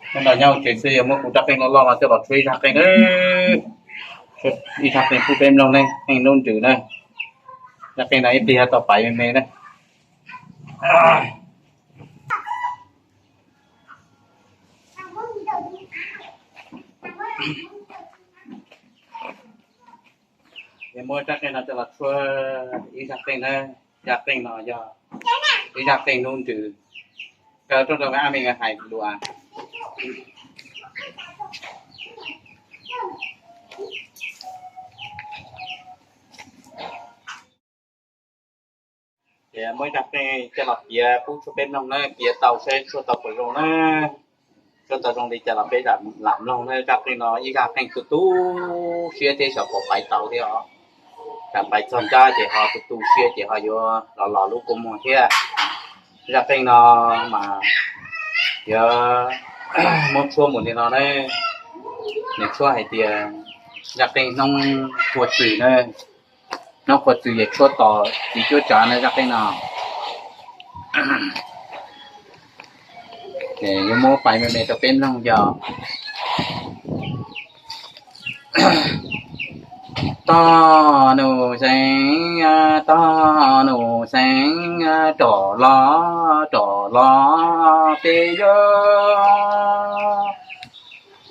Hnub no nyob hauv tsev xwb, yog muab kuv rab qeej loj loj no coj los tshuab ib zaj qeej na. Ib zaj qeej pub peb mloog ne, qeej nub nrws na. Zaj qeej no ib pliag tau pais me me na. Yog muab zaj qeej no coj los tshuab ib zaj qeej na. Zaj qeej no yog ib zaj qeej nub nrws. Kaw rooj rau me ab me hais lus. Ces muab ib zaj qeej coj los piav pub tshuab peb mloog na, piav tau saib tshuab tau puas zoo na. Tshuab tau zoo li cas los peb lam mloog na. Zaj qeej no ib zaj qeej tu tu siab thiab xyov puas pais tau thiab os. Tsam pais txog nrab ces ho tu tu siab ces ho yuav los los lub kua muag thiab. Zaj qeej no mas yuav muab tshuab mus li no na. Nws tshuab hais tias zaj qeej hnub qhua txws na. Hnub qhua txws yog tshuab tos txiv cuab tsav na zaj qeej no. Yuav muab pais me me rau peb mloog yog. Tog nus xeev, tog nus xeev, rov los, rov los peb yuav,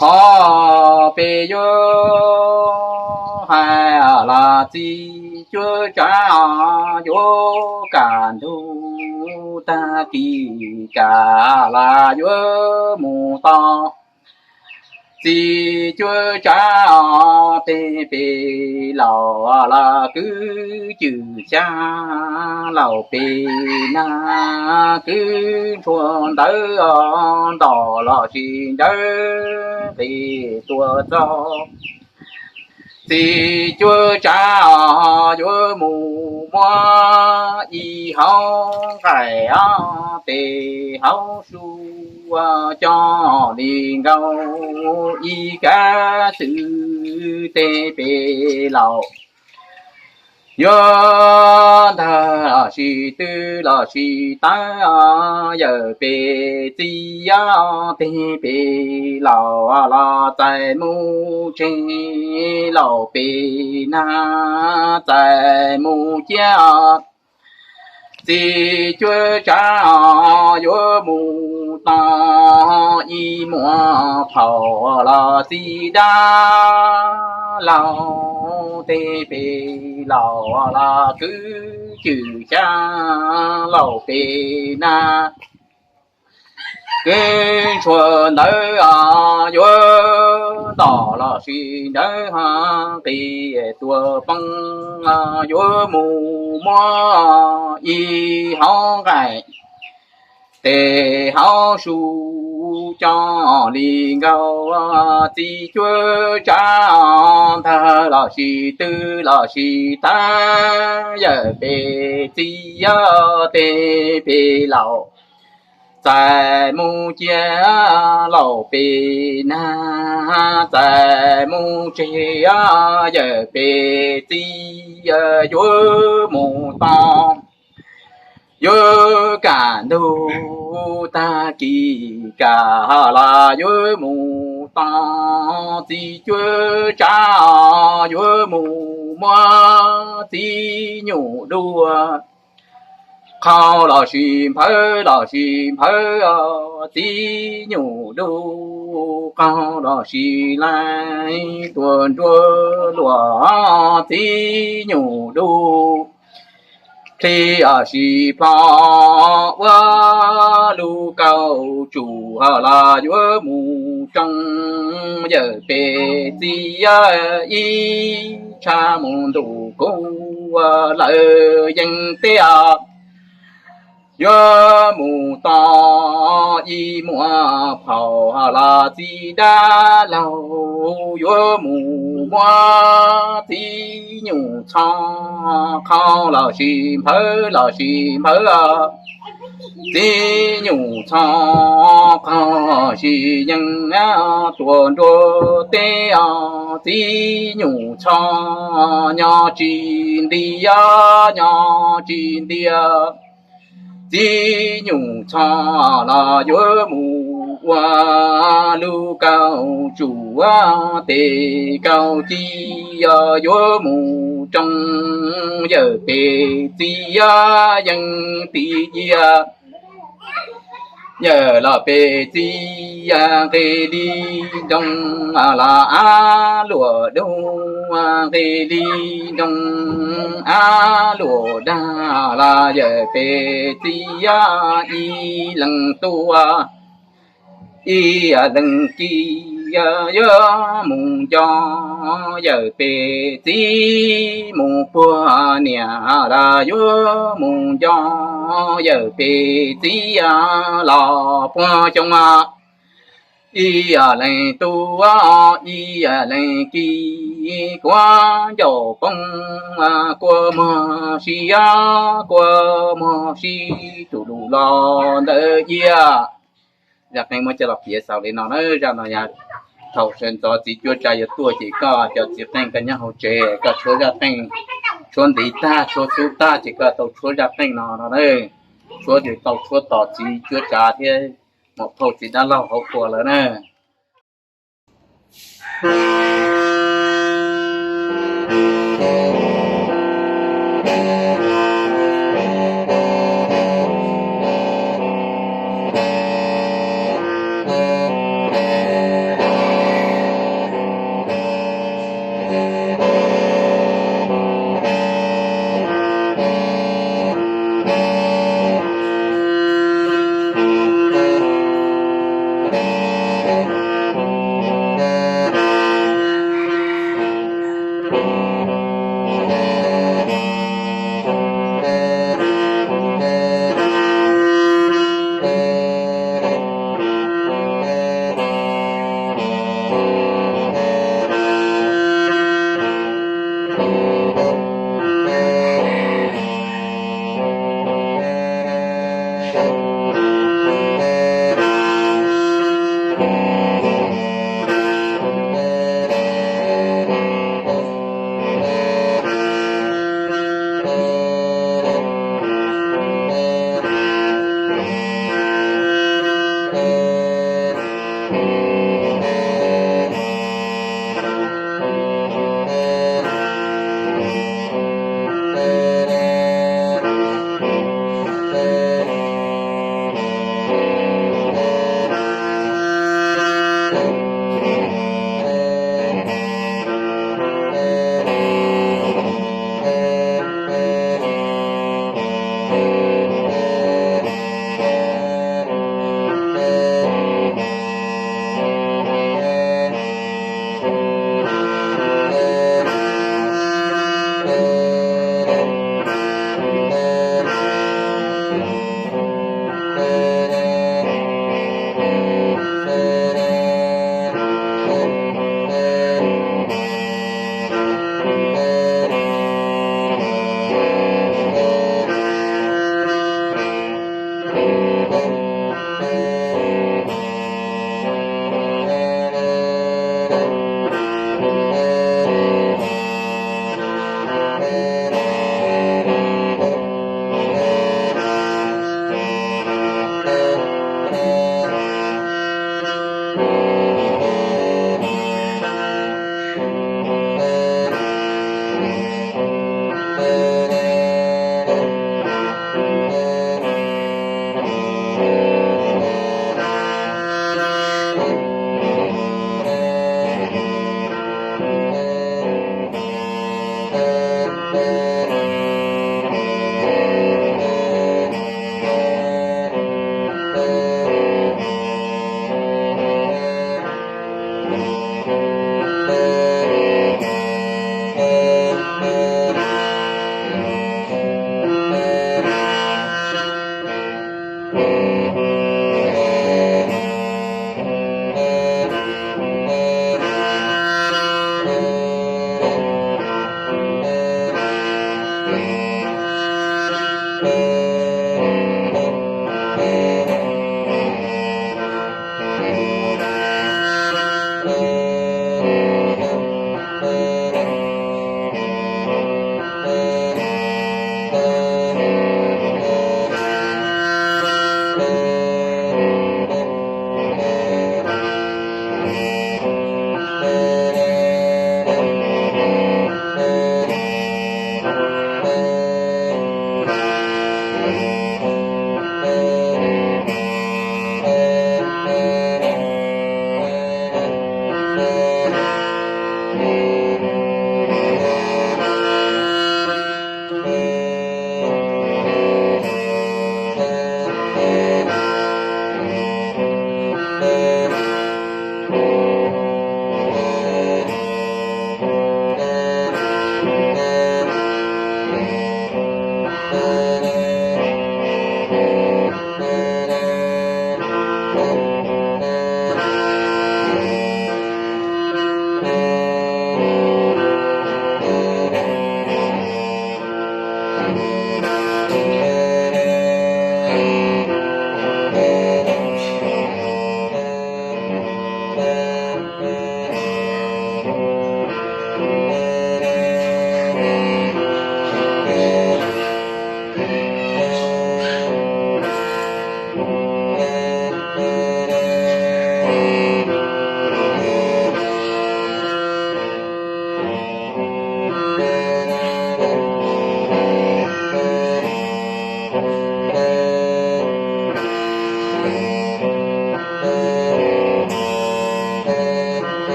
ho peb yuav hais los txiv cuab tsav yuav kam ntug tag kis kam los yuav mus tau. Txiv cuab tsav tej pem laus los kwv cwm xyab, laus pem nag kwv ntshua ntawv, ntom los sis ntsawv qis tuaj txog. Txiv cuab tsav yuav mus muab ib hauv nqaij, tes hauv su coj li nkaus ib kab xwm, tej pem laus yuav ntag los sis twb los sis tawv, yawm pem txiv tej pem laus los txais mus tseg, laus pem nag txais mus ciaj. Txiv cuab tsav yuav mus tau ib muam phauj los txiv dab laug, tej pem laus los kwv cwm xyab, laus pem nag kwv ntshua ntawv, yuav ntom los sis ntsawv qis tuaj poob, yuav mus muab ib hauv nqaij, tes hauv su coj li nkaus. Txiv cuab tsav ntag los sis twb los sis tawv, yawm pem txiv tej pem laus txais mus ciaj, laus pem nag txais mus tseg, yawm pem txiv yuav mus tau. Yuav kam ntug tag kis kam los yuav mus tau. Txiv cuab tsav yuav mus muab txiv nyuj dua, qhau los sis nphawv los sis nphawv, txiv nyuj du, qhau los sis laij tuaj nruab luam, txiv nyuj du. Plhis los sis plho ua lub kauj tsum los yuav mus tsoo, yawm pem txiv ib tshab mus ntuj kub lawm yeej teb. Yuav mus tau ib muam phauj los txiv dab laug, yuav mus muab txiv nyuj txho, qhau los sis nphawv los sis nphawv, txiv nyuj txho, qhau los sis yeej tuaj nruab teb. Txiv nyuj txho nyob tsis ntiag, nyob tsis ntiag. Txiv nyuj txho los yuav mus ua lub kaum tsum tes kaum ci yuav mus tsoo yawm pem txiv yeej tim cia. Yawm los pem txiv nqes li nroo los av luam dub, nqes li nroo av luam dag los yawm pem txiv ib leeg tua ib leeg ci yuav mus nco yawm pem txiv mus puag niam los yuav mus nco yawm pem txiv los puag xyoo ib leeg tua ib leeg ci kua ncauj poob kua muag si kua muag si tus lus los ntawd cia. Zaj qeej muab coj los piav xaus li no na, zaj no yog thaum sawv ntxov txiv cuab tsav yuav tuaj ces koj cov txiv qeej koj nyob hauv tsev koj tshuab zaj qeej, tshuab ntiv tag tshuab xub tag ces koj tau tshuab zaj qeej no no na. Tshuab ces tau tshuab tos txiv cuab tsav thiab maum phauj txiv dab laug hauv qhua lawm na.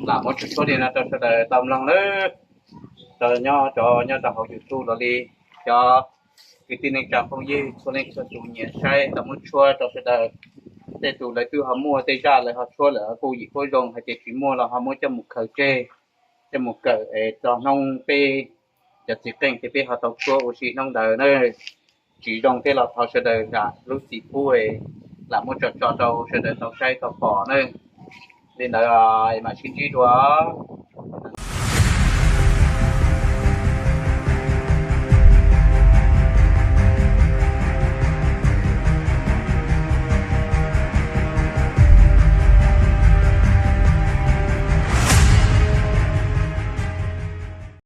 Lam muab tso tshuab li no rau sawv daws tau mloog nawb. Rau nyob, cov nyob rau hauv YouTube los li, cov kwv tij neej tsa phooj ywg txhua leej txhua tus nyiam saib tau muab tshuab rau sawv daws. Tej tus lawv twb ho muaj tej zaj lawv ho tshuab lawm kuj yim kuj zoo, hais tias tsis muaj los ho muab coj mus khaws tseg, coj mus kawm es txog hnub peb cov txiv qeej ces peb ho tau tshuab ua si hnub ntawd na. Tsis zoo thiab los thov sawv daws zam lub txim pub, lam muab tso tso rau sawv daws tau saib tau pom na. Li ntawd mam sib ntsib dua.